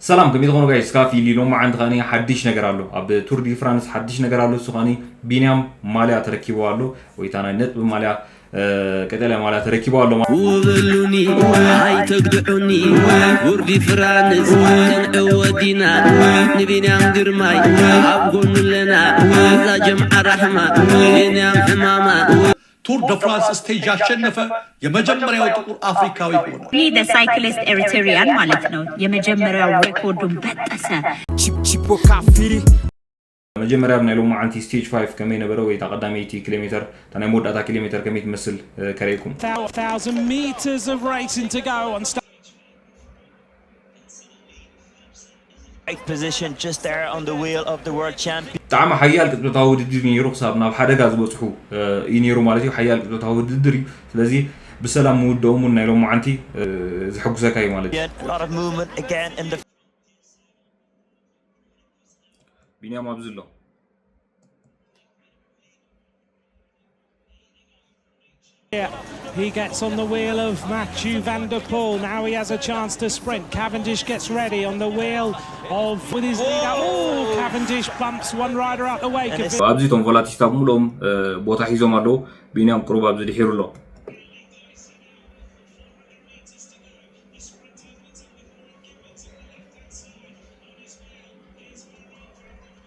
ሰላም፣ ከመይ ትኾኑ ጋይስ? ካፊ ኢሊ ሎማዓንቲ ከኣኒ ሓድሽ ነገር ኣሎ። ኣብ ቱር ዲ ፍራንስ ሓድሽ ነገር ኣሎ። እሱ ከኣኒ ቢንያም ማልያ ተረኪቡ ኣሎ። ወይ እታ ናይ ነጥቢ ማልያ፣ እ፣ ቀጠልያ ማልያ ተረኪቡ ኣሎ። ውበሉኒ፣ ኣይተግድዑኒ፣ ቱር ዲ ፍራንስ ክንዕወት ዲና፣ ንቢንያም ግርማይ ኣብ ጎኑ ኣለና፣ እዛ ጀምዓ ራሕማ፣ ቢንያም ሕማማ። ቱር ደ ፍራንስ ስቴጅ ያሸነፈ የመጀመሪያው ጥቁር አፍሪካዊ ሆነ። He the cyclist Eritrean ማለት ነው። የመጀመሪያው ሬኮርዱን በጠሰ። Chip chip o kafiri. መጀመርያ ኣብ ናይ ሎማዓንቲ ስቴጅ ፋይቭ ከመይ ነበረ ወይ እታ ቀዳመይቲ ኪሎ ሜተር፣ እታ ናይ መወዳእታ ኪሎ ሜተር ከመይ ትመስል፣ እ፣ ከርእየኩም። Thousand meters of racing to go on. Position just there on the wheel of the world champion. ብጣዕሚ ሓያል ቅጽበታዊ ውድድር እዩ ነይሩ። ክሳብ ናብ ሓደጋ ዝበጽሑ፣ እ፣ እዩ ነይሩ ማለት እዩ። ሓያል ቅጽበታዊ ውድድር እዩ። ስለዚ ብሰላም ምውደኦም እውን ናይ ሎማዓንቲ፣ እ፣ ዘሐጉሰካ እዩ ማለት እዩ። A lot of movement again in the ቢንያም ኣብዚ ኣሎ። Yeah, he gets on the wheel of Mathieu van der Poel. Now he has a chance to sprint. Cavendish gets ready on the wheel of with his lead out. Oh, Cavendish bumps one rider out the way. ኣብዚ እቶም ቮላቲስታ ብምልኦም፣ እ፣ ቦታ ሒዞም ኣለዉ። ቢንያም ቅሩብ ኣብዚ ድሒሩ ኣሎ።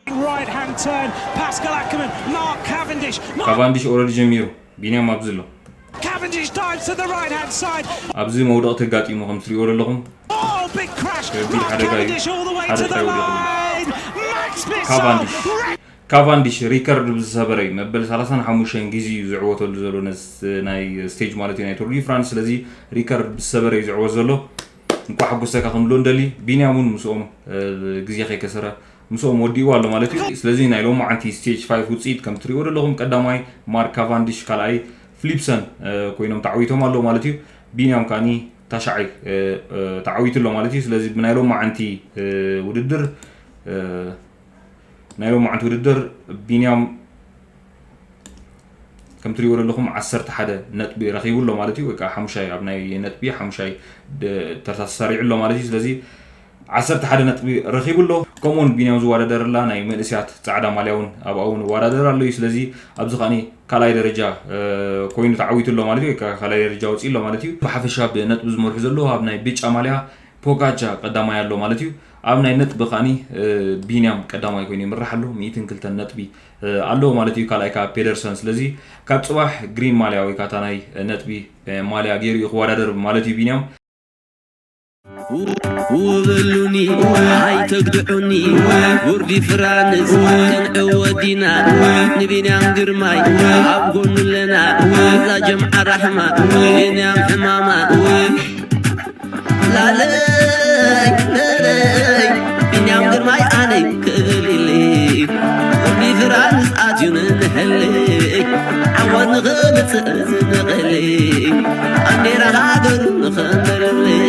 Right hand turn. Pascal Ackermann, Mark Cavendish. Mark ካቫንዲሽ ኦረዲ ጀሚሩ። ቢንያም ኣብዚ ኣሎ። Cavendish dives to the right hand side. ኣብዚ መውደቕቲ ኣጋጢሙ ከም ትሪእዎ ዘለኹም። Oh, big crash. ከቢድ Mark ሓደጋ እዩ። Cavendish all the way ሓደ to the ጥራይ ወዲቑ። line. Max Picard. ካቫንዲሽ ካቫንዲሽ ሪከርድ ብዝሰበረ እዩ። መበል ሰላሳን ሓሙሽተን ግዜ እዩ ዝዕወተሉ ዘሎ ነዚ ናይ ስቴጅ ማለት እዩ ናይ ቱር ዲ ፍራንስ። ስለዚ ሪከርድ ብዝሰበረ እዩ ዝዕወት ዘሎ። እንኳዕ ሓጎሰካ ክንብሎ ንደሊ። ቢንያም እውን ምስኦም፣ እ፣ ግዜ ከይከሰረ ምስኦም ወዲእዎ ኣሎ ማለት እዩ። ስለዚ ናይ ሎማዓንቲ ስቴጅ ፋይቭ ውፅኢት ከም ትሪእዎ ዘለኹም ቀዳማይ ማርክ ካቫንዲሽ፣ ካልኣይ ፍሊፕሰን፣ እ፣ ኮይኖም ተዓዊቶም ኣለዉ ማለት እዩ። ቢንያም ከኣኒ ታሽዓይ፣ እ፣ እ፣ ተዓዊቱ ኣሎ ማለት እዩ። ስለዚ ብናይ ሎማዓንቲ፣ እ፣ ውድድር፣ እ፣ ናይ ሎማዓንቲ ውድድር ቢንያም ከም ትሪእዎ ዘለኹም ዓሰርተ ሓደ ነጥቢ ረኺቡ ኣሎ ማለት እዩ። ወይ ከዓ ሓሙሻይ ኣብ ናይ ነጥቢ ሓሙሻይ ደ-፣ ተርታ ተሳሪዑ ኣሎ ማለት እዩ። ስለዚ ዓሰርተ ሓደ ነጥቢ ረኺቡ ኣሎ። ከምኡውን ቢንያም ዝወዳደረላ ናይ መንእስያት ጻዕዳ ማልያ እውን ኣብኣ እውን ይወዳደር ኣሎ እዩ። ስለዚ ኣብዚ ከኣኒ ካልኣይ ደረጃ፣ እ፣ ኮይኑ ተዓዊቱ ኣሎ ማለት እዩ። ወይ ከዓ ካልኣይ ደረጃ ወፂኡ ኣሎ ማለት እዩ። ብሓፈሻ ብነጥቢ ዝመርሑ ዘለዉ ኣብ ናይ ብጫ ማልያ ፖጋቻ ቀዳማይ ኣሎ ማለት እዩ። ኣብ ናይ ነጥቢ ከኣኒ፣ እ፣ ቢንያም ቀዳማይ ኮይኑ ይምራሕ ኣሎ፣ ሚእትን ክልተን ነጥቢ፣ እ፣ ኣለዎ ማለት እዩ። ካልኣይ ከዓ ፔደርሰን። ስለዚ ካብ ጽባሕ ግሪን ማልያ ወይ ከዓ እታ ናይ ነጥቢ፣ እ፣ ማልያ ገይሩ እዩ ክወዳደር ማለት እዩ ቢንያም። ውበሉኒ ኣይተግድዑኒ ቱር ዲ ፍራንስ ክንዕወት ዲና ንቢንያም ግርማይ ኣብ ጎኑ ኣለና እዛ ጀምዓ ራሕማ ቢንያም ሕማማ ላለይ ለለይ ቢንያም ግርማይ ኣነይ ክእልልይ ቱር ዲ ፍራንስ ኣትዩ ንንሕልይ ዓወት ንኽምፅእ ንቕልይ ባንዴራ ሃገሩ ንኽንበርልይ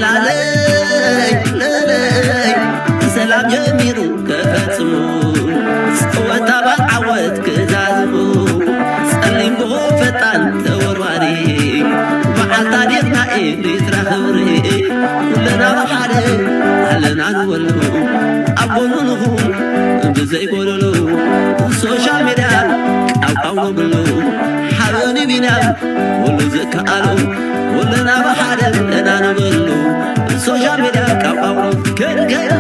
ላለይ ለለይ ብሰላም ጀሚሩ ከፈፅሙ ፀወታ ባብ ዓወት ክዛዝሙ ፀሊም ብቑ ፈጣን ተወርዋሪ በዓል ታሪኽና ኤርትራ ክብሪ ኩልና ብሓደ ኣለና ንበሉ ኣብ ጎኑ ንኹን ብዘይ ጎደሎ ሶሻል ሜድያ ቃውቃው ነብሉ ሓበኒ ቢንያም ኩሉ ዝከኣሎ ኩልና ብሓደ ኣለና ንበሉ ሶሻል ሜድያ ቃውቃው ከድከድ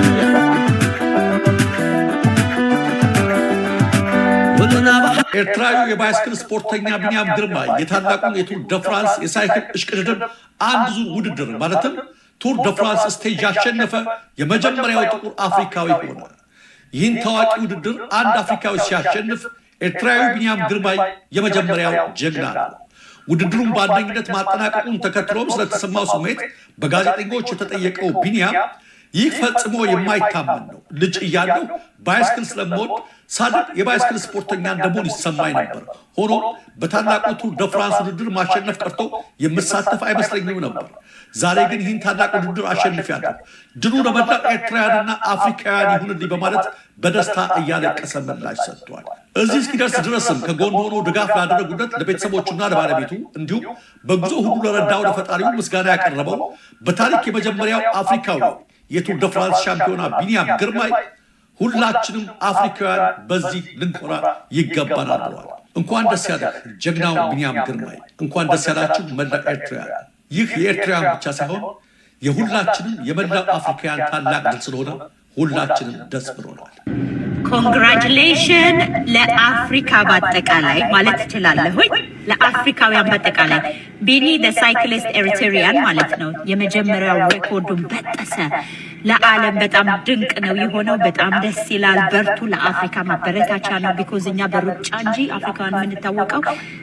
ኩልና ብሓደ ኤርትራዊው የባይስክል ስፖርተኛ ቢንያም ግርማይ የታላቁን የቱር ደ ፍራንስ የሳይክል እሽቅድድም አንድ ዙር ውድድር ማለትም ቱር ደ ፍራንስ ስቴጅ ያሸነፈ የመጀመሪያው ጥቁር አፍሪካዊ ሆነ። ይህን ታዋቂ ውድድር አንድ አፍሪካዊ ሲያሸንፍ ኤርትራዊው ቢንያም ግርማይ የመጀመሪያው ጀግና ነው። ውድድሩን በአንደኝነት ማጠናቀቁን ተከትሎም ስለተሰማው ስሜት በጋዜጠኞች የተጠየቀው ቢንያም ይህ ፈጽሞ የማይታመን ነው። ልጅ እያለሁ ባይስክል ስለምወድ ሳድግ የባይስክል ስፖርተኛ እንደመሆን ይሰማኝ ነበር። ሆኖም በታላቁ ቱር ደ ፍራንስ ውድድር ማሸነፍ ቀርቶ የምሳተፍ አይመስለኝም ነበር። ዛሬ ግን ይህን ታላቅ ውድድር አሸንፊያለሁ። ድሉ ለመላው ኤርትራውያንና አፍሪካውያን ይሁንልኝ በማለት በደስታ እያለቀሰ ምላሽ ሰጥቷል። እዚህ እስኪደርስ ድረስም ከጎን ሆኖ ድጋፍ ላደረጉለት ለቤተሰቦቹና ለባለቤቱ እንዲሁም በጉዞ ሁሉ ለረዳው ለፈጣሪው ምስጋና ያቀረበው በታሪክ የመጀመሪያው አፍሪካዊ የቱር ደ ፍራንስ ሻምፒዮና ቢንያም ግርማይ ሁላችንም አፍሪካውያን በዚህ ልንኮራ ይገባናል ብለዋል። እንኳን ደስ ያለህ ጀግናው ቢንያም ግርማይ፣ እንኳን ደስ ያላችሁ መላው ኤርትራውያን። ይህ የኤርትራውያን ብቻ ሳይሆን የሁላችንም የመላው አፍሪካውያን ታላቅ ድል ስለሆነ ሁላችንም ደስ ብሎናል። Congratulation ለአፍሪካ በአጠቃላይ ማለት እችላለሁኝ፣ ለአፍሪካውያን በአጠቃላይ። ቢኒ the cyclist Eritrean ማለት ነው። የመጀመሪያው ሬኮርዱን በጠሰ። ለዓለም በጣም ድንቅ ነው የሆነው። በጣም ደስ ይላል። በርቱ። ለአፍሪካ ማበረታቻ ነው። Because እኛ በሩጫ እንጂ አፍሪካውያን የምንታወቀው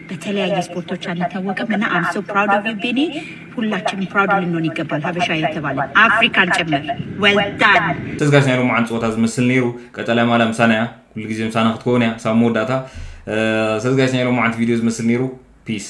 በተለያየ ስፖርቶች አንታወቅም እና I'm so proud of you ቢኒ። ሁላችንም proud ልንሆን ይገባል። ሀበሻ የተባለ አፍሪካን ጭምር። Well done። ሰዝጋሽ ናይ ሎማዓን ፀወታ ዝመስል ነይሩ። ቀጠላይ ማላ ምሳና እያ። ኩሉ ግዜ ምሳና ክትከውን እያ። ሳብ መወዳእታ ሰዝጋሽ ናይ ሎማዓንቲ ቪድዮ ዝመስል ነይሩ። ፒስ።